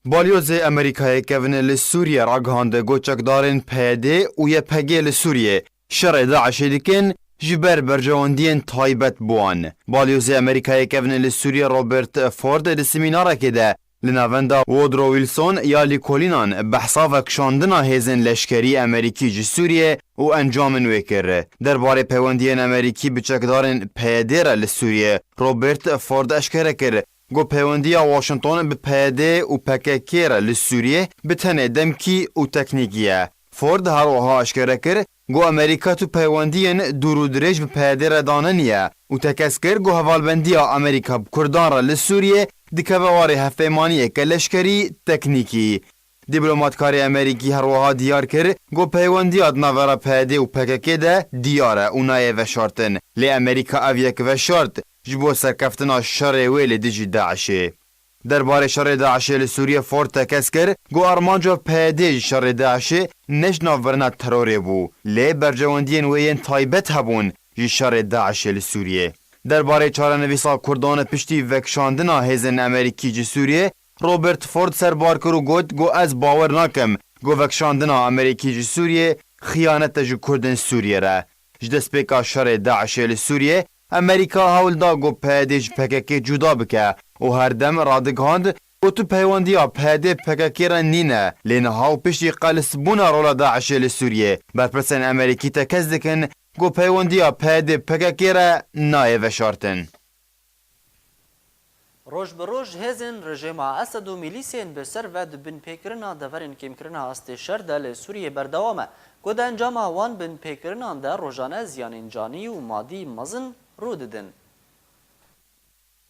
Balyozê Amerîkayê kevin li Sûriyê ragihand ku çekdarên P Y D û Y P G li Sûriyê şerê DAIŞê dikin ji ber berjewendiyên taybet bi wan. Balyozê Amerîkayê kevin li Sûriyê Robert Ford di semînarekê de li navenda Woodrow Wilson ya lîkolînan behsa vekişandina hêzên leşkerî Amerîkî ji Sûriyê û encamin wê kir. Derbarê peywendiyên Amerîkî bi çekdarên P Y D re li Sûriyê, Robert Ford eşkere kir, Got, peywendiya Washington bi P Y D û P K K re li Sûriyê bi tenê demkî û teknîkî ye. Ford her wiha eşkere kir, got, Amerîka tu peywendiyên dûr û dirêj bi P Y D re daneniye û tekez kir, got, hevalbendiya Amerîka bi Kurdan re li Sûriyê dikeve warê hevpeymaniyeke leşkerî, teknîkî. Dîplomatkarê Amerîkî her wiha diyar kir ku peywendiya di navbera P Y D û P K K de diyar e û nayê veşartin, lê Amerîka ev yek veşart ji bo serkeftina şerê wê li dijî DAIŞê. Derbarê şerê DAIŞê li Sûriyê Ford tekez kir ku armanca P Y D ji şerê DAIŞê ne ji navbirina terorê bû, lê berjewendiyên wê yên taybet hebûn ji şerê DAIŞê li Sûriyê. Derbarê çarenivîsa Kurdan piştî vekişandina hêzên Amerîkî ji Sûriyê, Robert Ford serbar kir û got ku ez bawer nakim ku vekişandina Amerîkî ji Sûriyê xiyanet e ji Kurdên Sûriyê re. Ji destpêka şerê DAIŞê li Sûriyê, Amerîka hewl da ku P Y D ji P K K cuda bike û her dem radigihand ku tu peywendiya P Y D P K K re nîne, lê niha û piştî qelisbûna rola DAIŞê li Sûriyê, berpirsên Amerîkî tekez dikin ku peywendiya P Y D P K K re nayê veşartin. Roj bi roj hêzên rejêma Esed û milîsên bi ser ve di binpêkirina deverên kêmkirina astê şer de li Sûriyê berdewam e, ku di encama wan binpêkirinan de rojane ziyanên canî û madî mezin rû didin.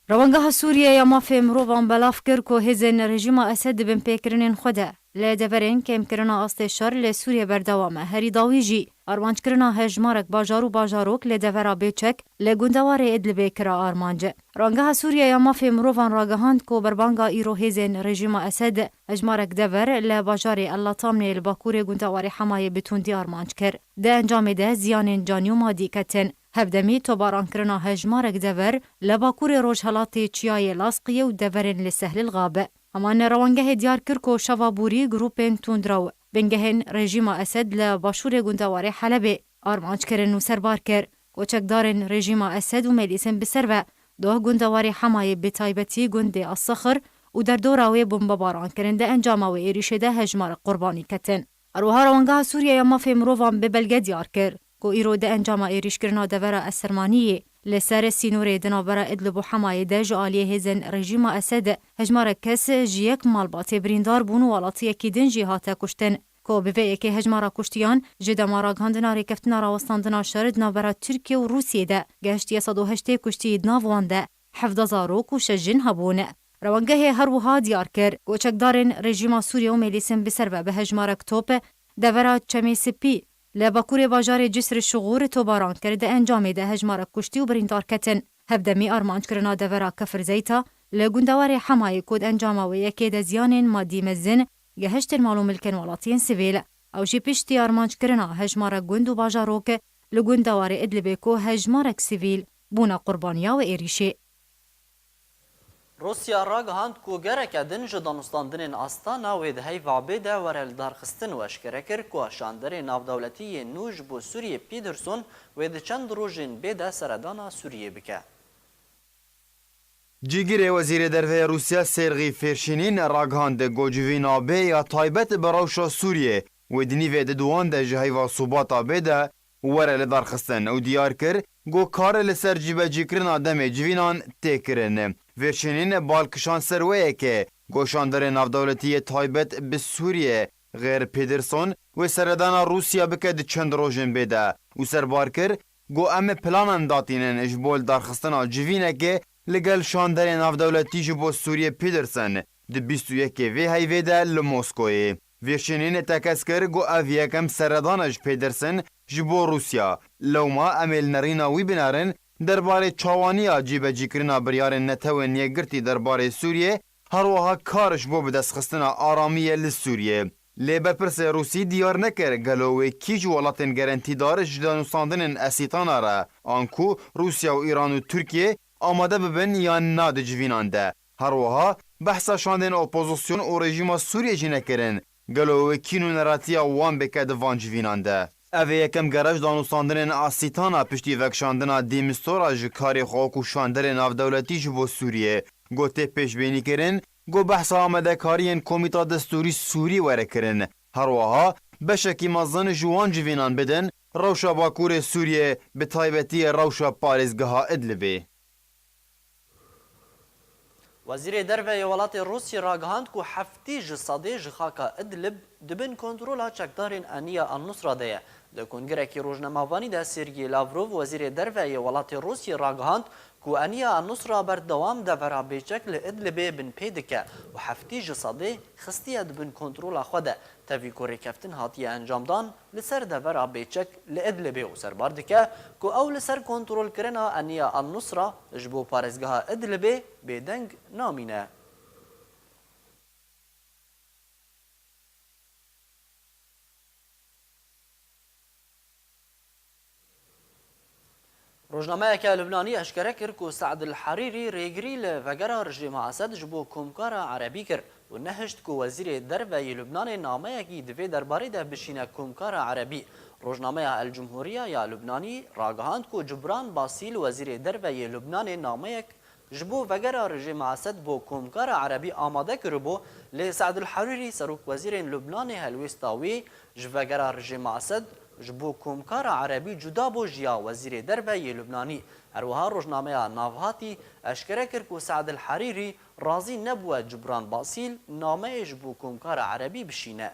Rewangeha Sûriye ya Mafê Mirovan belav kir ku hêzên rejîma Esed di binpêkirinên xwe de li deverên kêmkirina astê şer li Sûriyê berdewam e. Herî dawî jî armanckirina hejmarek bajar û bajarok li devera Bêçek li gundewarê Idlibê kira armanc. Rangeha Sûriye ya Mafê Mirovan ragihand ku berbanga îro hêzên rejîma Esed hejmarek dever li bajarê El Latamnê li bakurê gundewarê Hemayê bi tundî armanc kir. Di encamê de ziyanên canî û madî ketin. Hevdemî topbarankirina hejmarek dever li bakurê rojhelatê Çiyayê Lasqiyê û deverên li Sehlil Xab. Heman rewangehê diyar kir ku şeva borî grûpên tundrew bingehên rejîma Esed li başûrê gundewarê Helebê armanc kirin û serbar kir ku çekdarên rejîma Esed û milîsên bi ser ve doh gundewarê Hemayê, bi taybetî gundê As-Sixir û derdora wê bombebaran kirin, di encama wê êrîşê de hejmarek qurbanî ketin. Her wiha Rewangeha Sûriye ya Mafê Mirovan bi belge diyar kir ku îro di encama êrîşkirina devera Esermaniyê li ser sînorê di navbera Idlib û Hemayê de ji aliyê hêzên rejîma Esed hejmarek kes ji yek malbatê birîndar bûn û welatiyekî din jî hate kuştin, ku bi vê yekê hejmara kuştiyan ji dema ragihandina rêkeftina rawestandina şer di navbera Tirkiye û Rûsiyê de gehiştiye sed û heştê kuştî, di nav wan de hevdeh zarok û şeş jin hebûn. Rewangehê her wiha diyar kir ku çekdarên rejîma Sûriye û milîsên bi ser ve bi hejmarek top devera Çemê Sipî li bakurê bajarê Cisr Şixûr tobaran kir, di encamê de hejmarek kuştî û birîndar ketin. Hevdemî armanckirina devera Kefir Zeyta li gundewarê Hemayê ku di encama wê yekê de ziyanên madî mezin gehiştin mal û milkên welatiyên sivîl. Ew jî piştî armanckirina hejmarek gund û bajarok li gundewarê Idlibê ku hejmarek sivîl bûne qurbaniya wê êrîşê. Rûsya ragihand ku gereke din ji danûstandinên Astana wê di heyva bê de were lidarxistin û eşkere kir ku şanderê navdewletî yê nû ji bo Sûriyê Pederson wê di çend rojên bê de seredana Sûriyê bike. Cîgirê Wezîrê Derve yê Rûsya Sergî Fêrşînîn ragihand ku civîna bê ya taybet bi rewşa Sûriyê wê di nîvê di duwan de ji heyva Subata bê de were lidarxistin û diyar kir ku kar li ser cîbecîkirina demê civînan tê kirin. Fêrşînîn bal kişand ser wê yekê ku şanderê navdewletî yê taybet bi Sûriyê Geir Pederson wê seredana Rûsya bike di çend rojên bê de û serbar kir ku em ê planan datînin ji bo lidarxistina civînekê li gel şanderê navdewletî ji bo Sûriyê Pedersen di bîst û yekê vê heyvê de li Moskoyê. Vêşênîn tekez kir ku ev yekem seredan e ji Pedersen ji bo Rûsya. Lewma em ê li nerîna wî binerin derbarê çawaniya cîbecîkirina biryarên Netewên Yekgirtî derbarê Sûriyê, her wiha kar ji bo bidestxistina aramiyê li Sûriyê. Lê berpirsê Rûsî diyar nekir gelo wê kî ji welatên gerentîdar ji danûstandinên Esîtana re, anku Rûsya û Îran û Tirkiye amade bibin yan na di civînan de. Her wiha behsa şandên opozîsyon û rejîma Sûriyê jî nekirin. Gelo wê kî nûneratiya wan bike di van civînan de? Ev ê yekem gere ji danûstandinên Asîtana piştî vekişandina Dîmistora ji karê xwe wekû şanderê navdewletî ji bo Sûriyê. Got tê pêşbînîkirin ku behsa amadekariyên Komîta Destûrî Sûrî were kirin. Her wiha beşekî mezin ji wan civînan bidin rewşa Bakurê Sûriyê, bi taybetî rewşa parêzgeha Idlibê. Wezîrê Derve yê welatê Rûsî ragihand ku heftî ji sedê ji xaka Idlib di bin kontrola çekdarên Eniya Al-Nusra de ye. Di kongirekî rojnamevanî de Sergey Lavrov, wezîrê derve yê welatê Rûsyê, ragihand ku Eniya Nusra berdewam devera bêçek li Idlibê binpê dike û heftî ji sedê xistiye di bin kontrola xwe de, tevî ku rêkeftin hatiye encamdan li ser devera bêçek li Idlibê û serbar dike ku ew li ser kontrolkirina Eniya Al-Nusra ji bo parêzgeha Idlibê bêdeng namîne. Rojnameyeke Lubnanî eşkere kir ku Saad El Harîrî rêgirî li vegera rejîma Esed ji bo Komkara Erebî kir û nehişt ku wezîrê derve yê Lubnanê nameyekî di vê derbarê de bişîne Komkara Erebî. Rojnameya El Cumhuriya ya Lubnanî ragihand ku Cubran Basîl, wezîrê derve yê Lubnanê, nameyek ji bo vegera rejîma Esed bo Komkara Erebî amade kiribû, lê Saad El Harîrî, serokwezîrên Lubnanê, helwêsta wî ji vegera rejîma Esed ji bo Komkara Erebî cuda bû ji ya wezîrê derve yê Lubnanî. Her wiha rojnameya Navhatî eşkere kir ku Saad El Harîrî razî nebûye Cubran Basîl nameyê ji bo Komkara Erebî bişîne.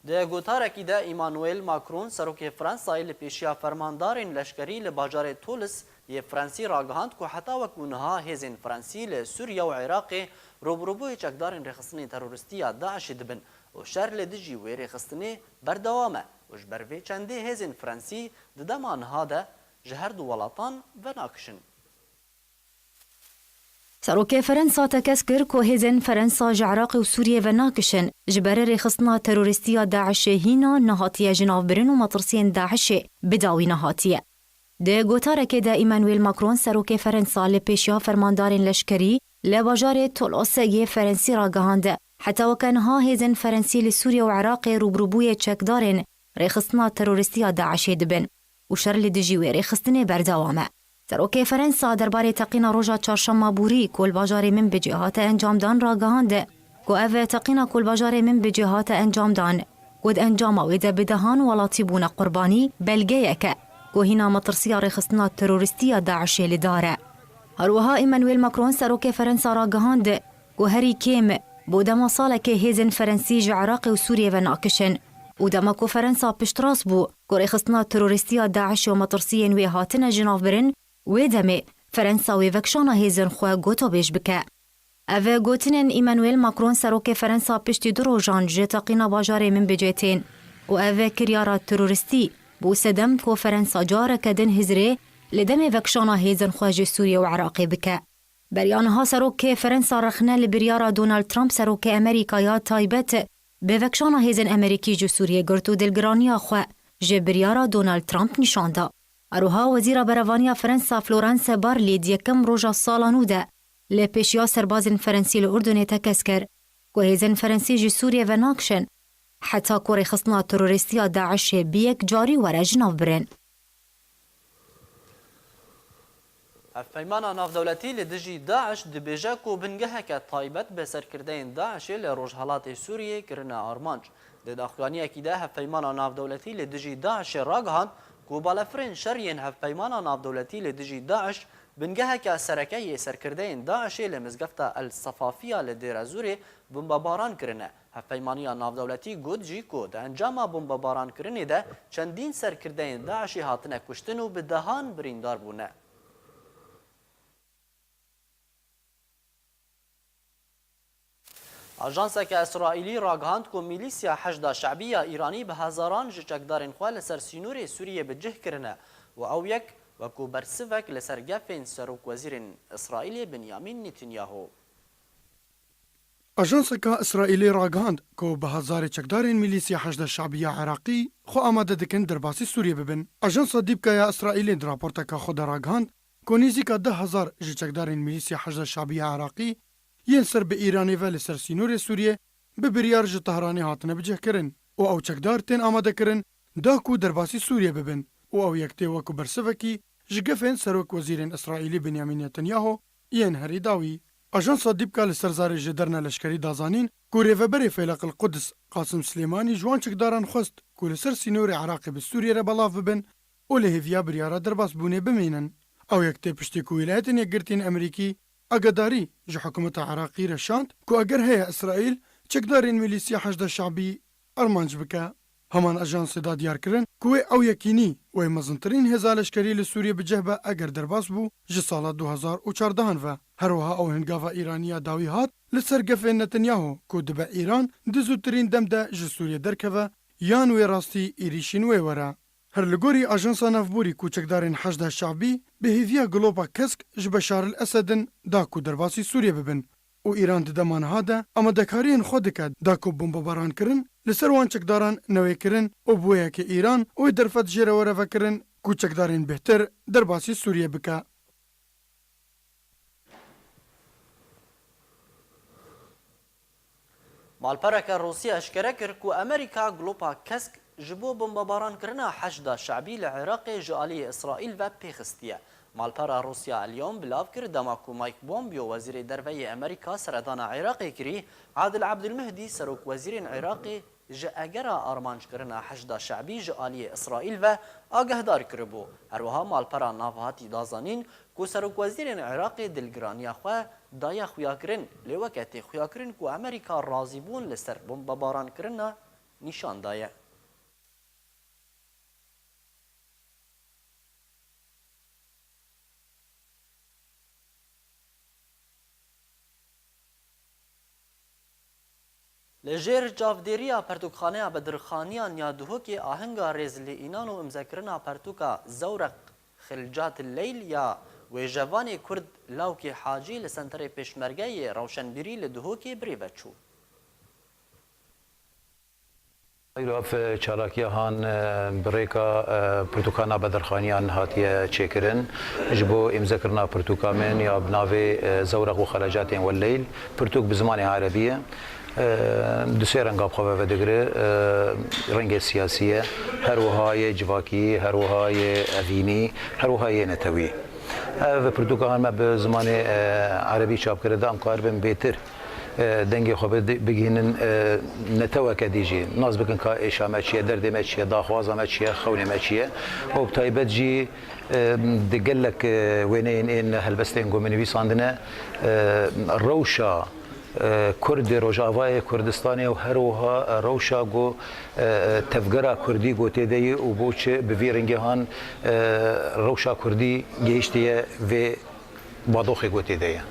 Di gotarekî de Emmanuel Macron, serokê Fransayê, li pêşiya fermandarên leşkerî li bajarê Toulouse yê Fransî ragihand ku heta wekû niha hêzên Fransî li Sûriye û Iraqê rûbirûbûyê çekdarên rêxistinên terorîstî ya DAIŞê dibin û şer li dijî wê rêxistinê berdewam e û ji ber vê çendê hêzên Fransî di dema niha de ji her du welatan venakişin. Serokê Ferensa tekez kir ku hêzên Ferensa ji Iraqê û Sûriyê venakişin, ji ber rêxistina terorîstî ya DAIŞê hîna nehatiye jinavbirin û metirsiyên DAIŞê bi dawî nehatiye. Di gotarekê de Emmanuel Macron, serokê Ferensa, li pêşiya fermandarên leşkerî li bajarê Toulouse yê Ferensî ragihand, heta weke niha hêzên Ferensî li Sûriye û Iraqê rûbirûbûyê çekdarên rêxistina terorîstî ya DAIŞê dibin û şer li dijî wê rêxistinê berdewam e. Serokê Ferensa derbarê teqîna roja çarşema borî ku li bajarê Minbicê hate encamdan ragihand ku ev teqîna ku li bajarê Minbicê hate encamdan, ku di encama wê de bi dehan welatî bûne qurbanî, belgeyek e ku hîna metirsiya rêxistina terorîstî ya DAIŞê li dar e. Her wiha Emmanuel Macron, serokê Ferensa, ragihand ku herî kêm bo dema salekê hêzên Ferensî ji Iraqê û Sûriyê venakişin û dema ku Ferensa piştrast bû ku rêxistina terorîstî ya DAIŞ û metirsiyên wê hatine jinavbirin, wê demê Ferensa wê vekşana hêzên xwe gotobêj bike. Ev gotinên Emmanuel Macron, serokê Ferensa, piştî du rojan ji teqîna bajarê Minbicê tên û ev kiryara terorîstî bû sedem ku Ferensa careke din hizrê li demê vekşana hêzên xwe ji Sûriye û Iraqê bike. Beriya niha serokê Ferensa rexne li biryara Donald Trump, serokê Amerîka ya taybet, bi vekşana hêzên Amerîkî ji Sûriyê girt û dilgiraniya xwe ji biryara Donald Trump nîşan da. Her wiha Wezîra Berevaniya Ferensa Florence Parly di yekem roja sala nû de li pêşiya serbazên Ferensî li Urdunê tekez kir ku hêzên Ferensî ji Sûriyê venakişin heta ku rêxistina terorîstî ya DAIŞê bi yek carî were jinavbirin. Hevpeymana navdewletî li dijî DAIŞ dibêje ku bingeheke taybet bi serkirdeyên DAIŞê li rojhelatê Sûriyê kirine armanc. Di daxuyaniyekî de Hevpeymana Navdewletî li dijî DAIŞê ragihand ku balefirên şer yên Hevpeymana Navdewletî li dijî DAIŞ bingeheke sereke yê serkirdeyên DAIŞê li mizgefta El Sefafiya li Dêrezûrê bombebaran kirine. Hevpeymaniya Navdewletî got jî ku di encama bombebarankirinê de çendîn serkirdeyên DAIŞê hatine kuştin û bi dehan birîndar bûne. Ajanseke Îsraîlî ragihand ku mîlîsya Heşda Şebî ya Îranî bi hezaran ji çekdarên xwe li ser sînorê Sûriyê bi cih kirine û ew yek wekû bersivek li ser gefên serokwezîrên Îsraîlê Binyamîn Netanyahu. Ajanseke Îsraîlî ragihand ku bi hezarê çekdarên mîlîsya Heşda Şebî ya Iraqî xwe amade dikin derbasî Sûriyê bibin. Ajansa Dîpka ya Îsraîlê di raporteke xwe de ragihand ku nêzîka deh hezar ji çekdarên mîlîsya Heşda Şebî ya Iraqî yên ser bi Îranê ve li ser sînorê Sûriyê bi biryar ji Tehranê hatine bicihkirin û ew çekdar tên amadekirin da ku derbasî Sûriyê bibin û ew yek tê wekû bersivekî ji gefên Serokwezîrên Îsraîlî Binyamîn Netanyahu yên herî dawî. Ajansa Dîpka li ser zarê ji derna leşkerî da zanîn ku rêveberê Feyleq El Quds Qasim Silêmanî ji wan çekdaran xwest ku li ser sînorê Iraqê bi Sûriyê re belav bibin û li hêviya biryara derbasbûnê bimînin. Ew yek tê piştî ku Wîlayetên Yekgirtî yên Amerîkî agadarî ji hikûmeta Iraqî re şand ku eger heye Îsraîl çekdarên milîsiya Heşda Şabî armanc bike. Heman ajansê da diyar kirin ku wê ew yekînî wê mezintirîn hêza leşkerî li Sûriyê bi cih be eger derbas bû ji sala du hezar û çardehan ve. Her wiha ew hingava Îranî ya dawî hat li ser gefê Netanyahu ku dibe Îran di zûtirîn dem de ji Sûriyê derkeve yan wê rastî êrîşên wê were. Her li gorî Ajansa Navborî ku çekdarên Heşda Şabî bi hêviya Globa Kesk ji Beşar el Esed in da ku derbasî Sûriyê bibin û Îran di dema niha de amadekariyên xwe dike da ku bombebarankirin li ser wan çekdaran newê kirin û bi wê yekê Îran wê derfet jê re were vekirin ku çekdarên bêhtir derbasî Sûriyê bike. Malpereke Rûsya eşkere kir ku Amerîka Globa Kesk ji bo bombebarankirina Heşda Şebî li Iraqê ji aliyê Îsraîl ve pêxistiye. Malpera Rûsya El Yewm bilav kir, dema ku Mike Pompeo, Wezîrê Derve yê Amerîka, seredana Iraqê kirî, Adil Abdulmehdi, serokwezîrên Iraqê, ji egera armanckirina Heşda Şebî ji aliyê Îsraîl ve agehdar kiribû. Her wiha malpera nav hatî dazanîn ku serokwezîrên Iraqê dilgiraniya xwe daye xuyakirin, lê weke tê xuyakirin ku Amerîka razîbûn li ser bombebaran kirina nîşan daye. Li jêr çavdêriya Pertûkxaneya Bedirxaniyan ya Duhokê ahenga rêzlêînan û imzekirina pertûka Zewreq Xilcat Leyl ya wêjevanê Kurd Lawkê Hacî li Senterê Pêşmerge yê Rewşenbîrî li Duhokê birêve çû. Îro ev çalakiya han, e, bi rêka, e, pirtûkana Bedirxaniyan hatiye çêkirin. Ji bo îmzekirina pirtûka min ya bi navê, e, Zewreq û Xelacatên Welleyl, pirtûk bi zimanê erebî ye. E, du sê renga bi xwe ve vedigire, e, rengê siyasî ye, her wiha yê civakî, her wiha yê evînî, her wiha yê netewî. Ev pirtûka han me bi zimanê, e, erebî çap kire, da em karibin bêtir e, dengê xwe bidi-, bigihînin, e, neteweke dî jî. Nas bikin ka êşa me çi ye, derdê me çi ye, daxwaza me çi ye, xewnê me çi ye. Û bi taybet jî, e, di gelek, e, wêneyên ên helbestên ku min nivîsandine, e, rewşa, e, Kurd ê Rojavayê Kurdistanê û her wiha, e, rewşa ku, e, e, tevgera Kurdî ku tê de ye û bo çi bi vî ringê han, e, rewşa Kurdî gihiştiye vê badoxê ku tê de ye.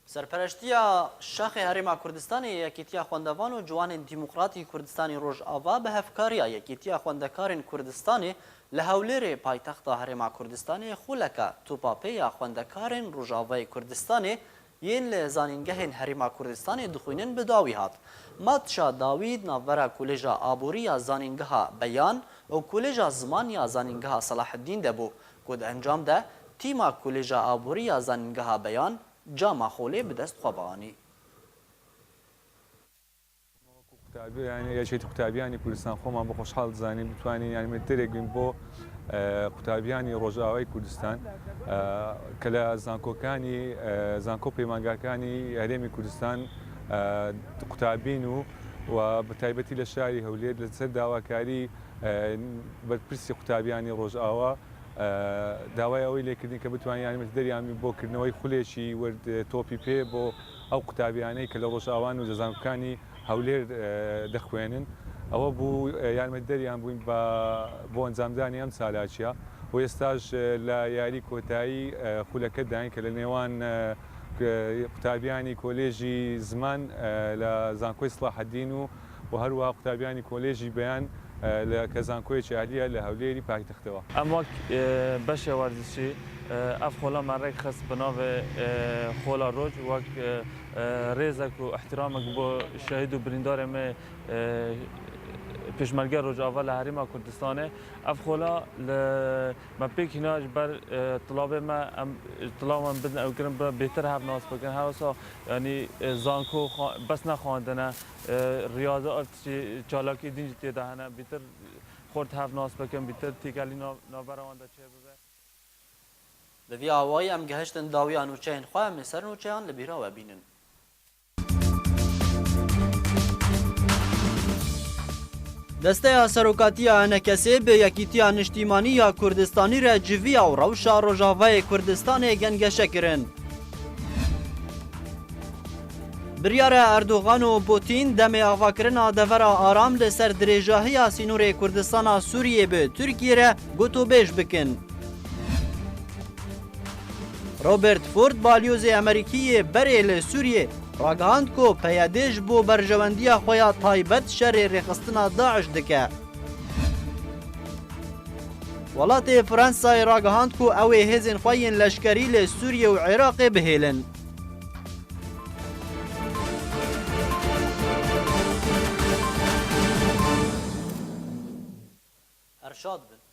Serpereştiya Şaxê Herêma Kurdistanê, Yekîtiya Xwendevan û Ciwanên Demokratî Kurdistanê Rojava bi hevkariya Yekîtiya Xwendekarên Kurdistanê li Hewlêrê, paytexta Herêma Kurdistanê, xuleke topapê ya xwendekarên Rojavayê Kurdistanê yên li zanîngehên Herêma Kurdistanê dixwînin bi dawî hat. Matşa dawî di navbera Kolêja Aborî ya Zanîngeha Beyan û Kolêja Ziman ya Zanîngeha Selaheddîn de bû, ku di encam de tîma Kolêja Aborî ya Zanîngeha Beyan cama xolê bi dest xwe ve anî. Wekî Qutabî-, yanî Yekîtî Qutabîyanî Kurdistan xweman bi xweşhal dizanîn, bitwanîn, yanî, yardimdêrek bin bo, e, qutabîyanî Rojavayê Kurdistan, e, ke li zankokanî, e, zanko pêmangakî herêmî Kurdistan, e, qutabîn û, û bi taybetî li şarî Hewlêr li ser dawakarî, e, berpirsî qutabîyanî Rojava, e, dawaya wê lê kirin ke bitwanî yardimdêriyan bin bo kirineweyî xulekî wer, e, topî pê bo ew qutabîyanê ke li Rojava û li zankokanî Hewlêr, e, dixwênin. Ew bû, e, yardimdêriyan bûn ba, bo encamdanê em çalakiya. Û êsta jî, e, li yarî kotayî, e, xuleke dayîn ke li nêwan, e, ke qutabîyanî Kolêjî Ziman, e, li Zankoyê Silaheddîn û, û her wiha qutabîyanî Kolêjî Beyan, e, li ke zankoyekî ehlî ye li Hewlêrî paytextê we. Em wek, e, beşê werzişî, e, ev xola me rêk xist bi navê, e, Xola Roj, wek, e, e, rêzek û îhtiramek bo şehîd û birîndarê me, e, Pêşmerge Rojava li Herêma Kurdistanê. Ev xola li me pêk hîna ji ber, e, tilabê me, em tilaba me bidin ew kirin, bi bêtir hev nas bikin. Her wisa, yanî, e, zanko xwe-, bes ne xwendin e, e, riyaza, ev tiştê çalakî din jî tê de hene. Bêtir xurt hev nas bikin, bêtir têkelî nav-, navbera wan de çêbibe. Bi vî awayî em gehiştin dawiya nûçeyên xwe, em ê ser nûçeyan li bîra we bînin. Desteya Serokatiya E N K S'ê bi Yekîtiya Niştîmanî ya Kurdistanî re civiya û rewşa Rojavayê Kurdistanê gengeşe kirin. Biryar e Erdogan û Putin demê avakirina devera aram li ser dirêjahiya sînorê Kurdistana Sûriyê bi Tirkiyê re gotûbêj bikin. Robert Ford, balyozê Amerîkî yê berê li Sûriyê, ragihand ku P Y D ji bo berjewendiya xwe ya taybet şerê rêxistina DAIŞ dike. Welatê Fransayê ragihand ku ew ê hêzên xwe yên leşkerî li Sûriyê û Iraqê bihêlin. Erşad bin.